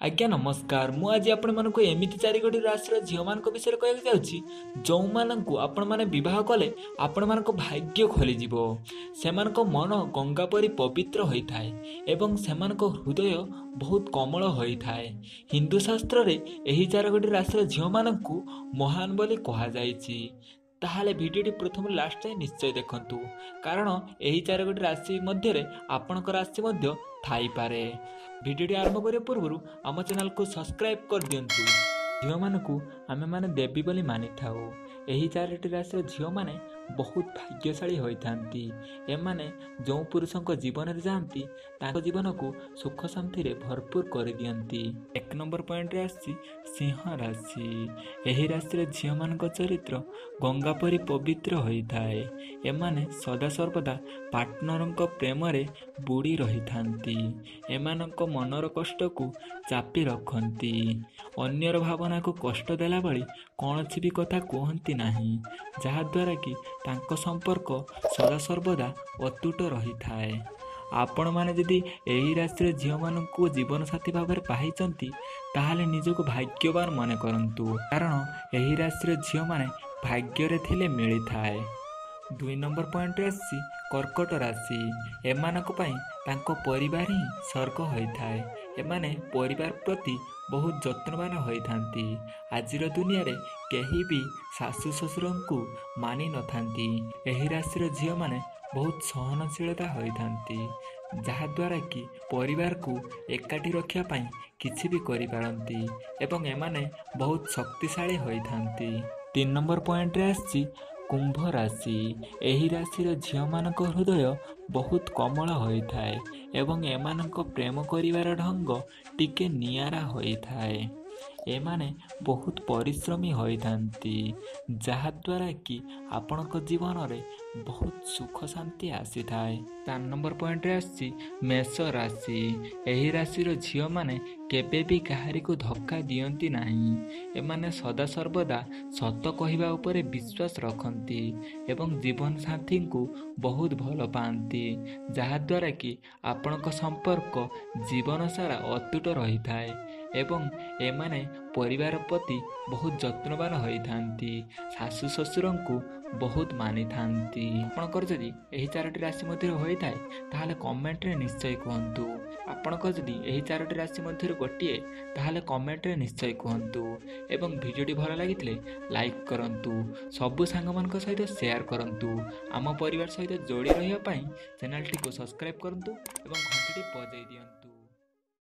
ଆଜ୍ଞା ନମସ୍କାର। ମୁଁ ଆଜି ଆପଣମାନଙ୍କୁ ଏମିତି ଚାରିଗୋଟି ରାଶିର ଝିଅମାନଙ୍କ ବିଷୟରେ କହିବାକୁ ଯାଉଛି, ଯେଉଁମାନଙ୍କୁ ଆପଣମାନେ ବିବାହ କଲେ ଆପଣମାନଙ୍କ ଭାଗ୍ୟ ଖୋଲିଯିବ। ସେମାନଙ୍କ ମନ ଗଙ୍ଗା ପରି ପବିତ୍ର ହୋଇଥାଏ ଏବଂ ସେମାନଙ୍କ ହୃଦୟ ବହୁତ କୋମଳ ହୋଇଥାଏ। ହିନ୍ଦୁ ଶାସ୍ତ୍ରରେ ଏହି ଚାରୋଟି ରାଶିର ଝିଅମାନଙ୍କୁ ମହାନ ବୋଲି କୁହାଯାଇଛି। ତାହେଲେ ଭିଡ଼ିଓଟି ପ୍ରଥମରୁ ଲାଷ୍ଟ ଯାଏଁ ନିଶ୍ଚୟ ଦେଖନ୍ତୁ, କାରଣ ଏହି ଚାରୋଟି ରାଶି ମଧ୍ୟରେ ଆପଣଙ୍କ ରାଶି ମଧ୍ୟ ଥାଇପାରେ। ଭିଡ଼ିଓଟି ଆରମ୍ଭ କରିବା ପୂର୍ବରୁ ଆମ ଚ୍ୟାନେଲକୁ ସବସ୍କ୍ରାଇବ୍ କରିଦିଅନ୍ତୁ। ଝିଅମାନଙ୍କୁ ଆମେମାନେ ଦେବୀ ବୋଲି ମାନିଥାଉ। ଏହି ଚାରୋଟି ରାଶିର ଝିଅମାନେ ବହୁତ ଭାଗ୍ୟଶାଳୀ ହୋଇଥାନ୍ତି। ଏମାନେ ଯେଉଁ ପୁରୁଷଙ୍କ ଜୀବନରେ ଯାଆନ୍ତି, ତାଙ୍କ ଜୀବନକୁ ସୁଖ ଶାନ୍ତିରେ ଭରପୁର କରିଦିଅନ୍ତି। 1 ନମ୍ବର ପଏଣ୍ଟରେ ଆସିଛି ସିଂହ ରାଶି। ଏହି ରାଶିର ଝିଅମାନଙ୍କ ଚରିତ୍ର ଗଙ୍ଗା ପରି ପବିତ୍ର ହୋଇଥାଏ। ଏମାନେ ସଦାସର୍ବଦା ପାର୍ଟନରଙ୍କ ପ୍ରେମରେ ବୁଡ଼ି ରହିଥାନ୍ତି। ଏମାନଙ୍କ ମନର କଷ୍ଟକୁ ଚାପି ରଖନ୍ତି। ଅନ୍ୟର ଭାବନାକୁ କଷ୍ଟ ଦେଲା ଭଳି କୌଣସି ବି କଥା କୁହନ୍ତି ନାହିଁ, ଯାହାଦ୍ୱାରା କି ତାଙ୍କ ସମ୍ପର୍କ ସଦାସର୍ବଦା ଅତୁଟ ରହିଥାଏ। ଆପଣମାନେ ଯଦି ଏହି ରାଶିର ଝିଅମାନଙ୍କୁ ଜୀବନସାଥୀ ଭାବରେ ପାଇଛନ୍ତି, ତାହେଲେ ନିଜକୁ ଭାଗ୍ୟବାନ ମନେ କରନ୍ତୁ, କାରଣ ଏହି ରାଶିର ଝିଅମାନେ ଭାଗ୍ୟରେ ଥିଲେ ମିଳିଥାଏ। 2 ନମ୍ବର ପଏଣ୍ଟରେ ଆସିଛି କର୍କଟ ରାଶି। ଏମାନଙ୍କ ପାଇଁ ତାଙ୍କ ପରିବାର ହିଁ ସ୍ୱର୍ଗ ହୋଇଥାଏ। ଏମାନେ ପରିବାର ପ୍ରତି ବହୁତ ଯତ୍ନବାନ ହୋଇଥାନ୍ତି। ଆଜିର ଦୁନିଆରେ କେହି ବି ଶାଶୁ ଶ୍ୱଶୁରଙ୍କୁ ମାନିନଥାନ୍ତି। ଏହି ରାଶିର ଝିଅମାନେ ବହୁତ ସହନଶୀଳତା ହୋଇଥାନ୍ତି, ଯାହାଦ୍ୱାରା କି ପରିବାରକୁ ଏକାଠି ରଖିବା ପାଇଁ କିଛି ବି କରିପାରନ୍ତି ଏବଂ ଏମାନେ ବହୁତ ଶକ୍ତିଶାଳୀ ହୋଇଥାନ୍ତି। 3 ନମ୍ବର ପଏଣ୍ଟରେ ଆସିଛି କୁମ୍ଭ ରାଶି। ଏହି ରାଶିର ଝିଅମାନଙ୍କ ହୃଦୟ ବହୁତ କୋମଳ ହୋଇଥାଏ ଏବଂ ଏମାନଙ୍କ ପ୍ରେମ କରିବାର ଢଙ୍ଗ ଟିକେ ନିଆରା ହୋଇଥାଏ। ଏମାନେ ବହୁତ ପରିଶ୍ରମୀ ହୋଇଥାନ୍ତି, ଯାହାଦ୍ୱାରା କି ଆପଣଙ୍କ ଜୀବନରେ ବହୁତ ସୁଖ ଶାନ୍ତି ଆସିଥାଏ। 4 ନମ୍ବର ପଏଣ୍ଟରେ ଆସିଛି ମେଷ ରାଶି। ଏହି ରାଶିର ଝିଅମାନେ କେବେ ବି କାହାରିକୁ ଧକ୍କା ଦିଅନ୍ତି ନାହିଁ। ଏମାନେ ସଦାସର୍ବଦା ସତ କହିବା ଉପରେ ବିଶ୍ୱାସ ରଖନ୍ତି ଏବଂ ଜୀବନସାଥୀଙ୍କୁ ବହୁତ ଭଲ ପାଆନ୍ତି, ଯାହାଦ୍ୱାରା କି ଆପଣଙ୍କ ସମ୍ପର୍କ ଜୀବନ ସାରା ଅତୁଟ ରହିଥାଏ ଏବଂ ଏମାନେ ପରିବାର ପ୍ରତି ବହୁତ ଯତ୍ନବାନ ହୋଇଥାନ୍ତି, ଶାଶୁ ଶ୍ୱଶୁରଙ୍କୁ ବହୁତ ମାନିଥାନ୍ତି। ଆପଣଙ୍କର ଯଦି ଏହି ଚାରୋଟି ରାଶି ମଧ୍ୟରେ ହୋଇଥାଏ, ତାହେଲେ କମେଣ୍ଟରେ ନିଶ୍ଚୟ କୁହନ୍ତୁ। ଆପଣଙ୍କର ଯଦି ଏହି ଚାରୋଟି ରାଶି ମଧ୍ୟରୁ ଗୋଟିଏ, ତାହେଲେ କମେଣ୍ଟରେ ନିଶ୍ଚୟ କୁହନ୍ତୁ ଏବଂ ଭିଡ଼ିଓଟି ଭଲ ଲାଗିଥିଲେ ଲାଇକ୍ କରନ୍ତୁ, ସବୁ ସାଙ୍ଗମାନଙ୍କ ସହିତ ସେୟାର କରନ୍ତୁ। ଆମ ପରିବାର ସହିତ ଯୋଡ଼ି ରହିବା ପାଇଁ ଚ୍ୟାନେଲଟିକୁ ସବସ୍କ୍ରାଇବ୍ କରନ୍ତୁ ଏବଂ ଘଣ୍ଟିଟି ବଜାଇ ଦିଅନ୍ତୁ।